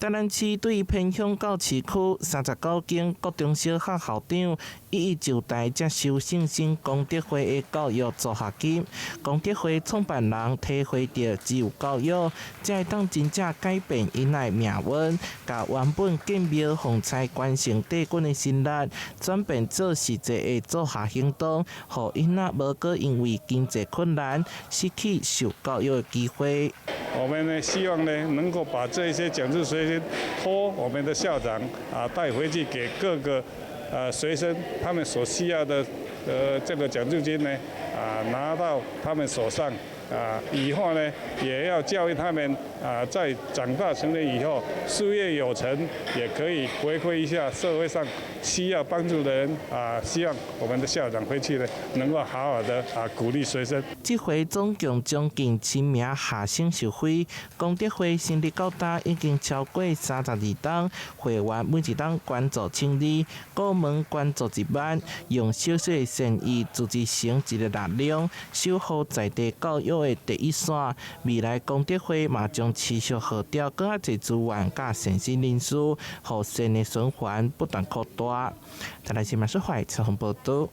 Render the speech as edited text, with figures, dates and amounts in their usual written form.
台南市對偏鄉到市區39間國中小學校長一一就台接受聖心功德會的教育助學金。功德會創辦人體會著只有教育，才會當真正改變𪜶的命運，共原本建廟奉差關聖帝君的心力，轉變做實際的助學行動，予囡仔無閣因為經濟困難失去受教育的機會。我們呢，希望呢，能夠把這些獎助學金託我們的校長啊帶回去給各個學生，他們所需要的這個獎助金呢啊拿到他們手上啊，以後呢也要教育他們啊，在長大成人以後，事業有成，也可以回饋一下社會上需要幫助的人啊。希望我們的校長回去呢，能夠好好的啊鼓勵學生。這回總共將近1000名學生受惠，功德會成立到今已經超過32冬，會員每一冬捐助1200，顧問捐助1萬，用小小的善意組織成一個力量，守護在地教育的第一線。未來功德會嘛將持續號召閣較濟資源佮善心人士，予善的循環不斷擴大。台南新聞蘇懷採訪報導。